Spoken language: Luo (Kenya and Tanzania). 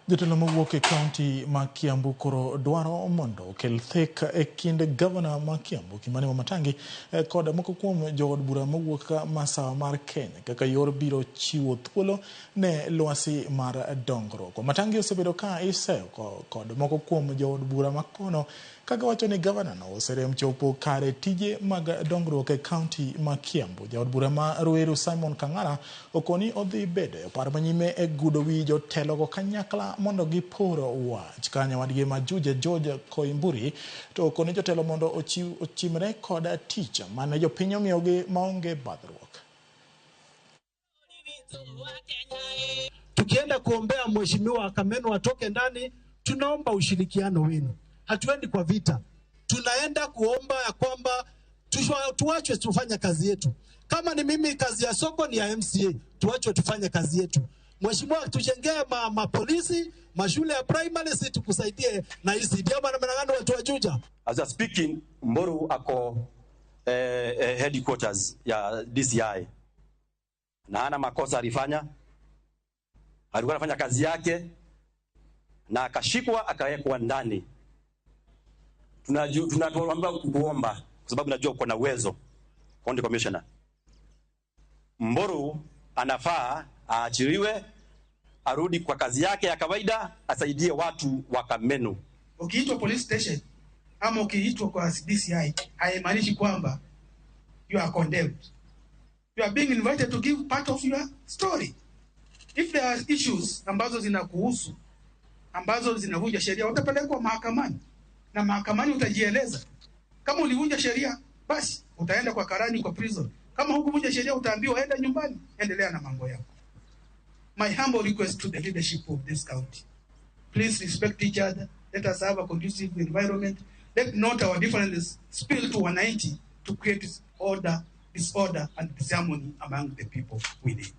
Jotelo mawuok e kaunti ma Kiambu koro dwaro mondo okel thek e kind gavana ma Kiambu Kimani Wamatangi kod moko kuom jood bura mawuok masawa mar Kenya kaka yor biro chiwo thuolo ne lwasi mar dongruok. Wamatangi osebedo ka iseyo kod moko kuom jood bura makono ka giwacho ni gavana no oserem chopo kare tije mag dongruok e kaunti ma Kiambu. Jaod bura ma Ruiru Simon Kang'ara okoni odhi bedo e opar manyime e gudo wi jotelogo kanyakla mondo gipor wach. Ka nyawadgi ma Juja George Koimburi to okoni jotelo mondo ochimre kod tich mane jopiny omiyogi maonge badhruok. Tukienda kuombea mheshimiwa Kameno atoke ndani, tunaomba ushirikiano wenu. Hatuendi kwa vita, tunaenda kuomba ya kwamba tuachwe tufanye kazi yetu. Kama ni mimi, kazi ya soko ni ya MCA, tuachwe tufanye kazi yetu. Mheshimiwa, tujengee mapolisi, mashule ya primary, si tukusaidie na ECD ama namna gani watu wa Juja? As we are speaking, Mboru ako headquarters ya DCI na hana makosa alifanya, alikuwa anafanya kazi yake na akashikwa akawekwa ndani. Tunatuomba kuomba kwa sababu najua uko na uwezo, County Commissioner. Mboru anafaa aachiliwe, arudi kwa kazi yake ya kawaida, asaidie watu wa Kameno. Ukiitwa police station ama ukiitwa kwa DCI haimaanishi kwamba you are condemned. You are being invited to give part of your story. If there are issues ambazo zinakuhusu, ambazo zinavunja sheria, utapelekwa mahakamani na mahakamani utajieleza. Kama ulivunja sheria, basi utaenda kwa karani, kwa prison. Kama hukuvunja sheria, utaambiwa enda nyumbani, endelea na mambo yako. My humble request to the leadership of this county, please respect each other. Let us have a conducive environment. Let not our differences spill to wananchi to create order, disorder and disharmony among the people we lead.